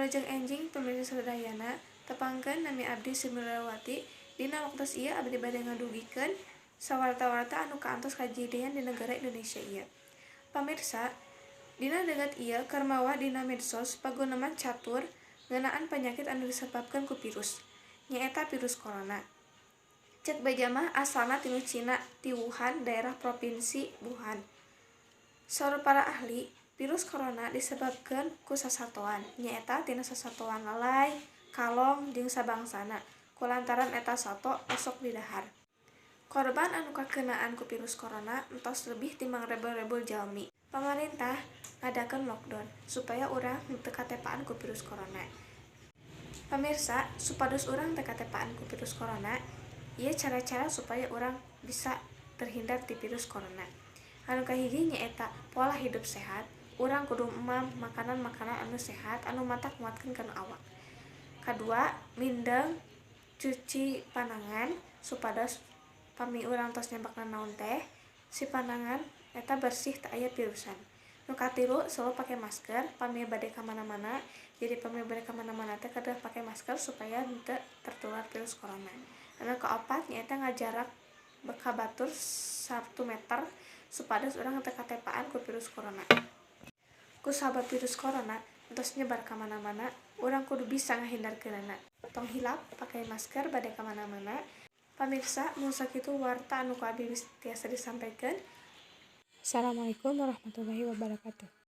Wilujeng enjing, pamirsa sadayana, tepangkeun, nami abdi Sri Milawati. Dina waktos ieu abdi bade ngadugikeun sawarta-warta anu kaantos kajadian di negara Indonesia ieu. Pamirsa, dina deget ieu keur mawa dina medsos paguneman catur ngeunaan penyakit anu disebabkeun ku virus, nyaeta virus corona. Cek beja mah asalna tinu Cina, ti Wuhan, daerah Provinsi Wuhan. Saur para ahli, virus corona disebabkeun ku sasatoan, nyaeta tina sasatoan lalay, kalong, jeung sabangsana, kulantaran eta sato osok didahar. Korban anu kakeunaan ku virus corona entos leuwih ti mangrebul-rebul jalmi. Pamarentah ngadakeun lockdown supaya urang henteu katepaan ku virus corona. Pamirsa, supados urang teu katepaan ku virus corona, ieu cara-cara supaya urang bisa terhindar ti virus corona. Anu kahiji nyaeta pola hidup sehat, urang kudu emam makanan-makanan anu sehat anu matak nguatkeun kana awak. Kadua, mindeng cuci panangan supados pami urang tos nyabak nanaon teh, si panangan eta bersih, teu aya virusan. Nu katilu, selalu pake masker pami bade ka mana-mana. Jadi pami bade ka mana-mana teh kedah pake masker supaya henteu tertular virus corona. Anu kaopat nyaeta ngajarak ka batur 1 meter supados urang teu katepaan ku virus corona. Kusabab virus corona entos nyebar ka mana-mana, urang kudu bisa ngahindarkeunana. Tong hilap pake masker bade ka mana-mana. Pamirsa, mung sakitu warta anu ku abdi tiasa disampaikan. Assalamualaikum warahmatullahi wabarakatuh.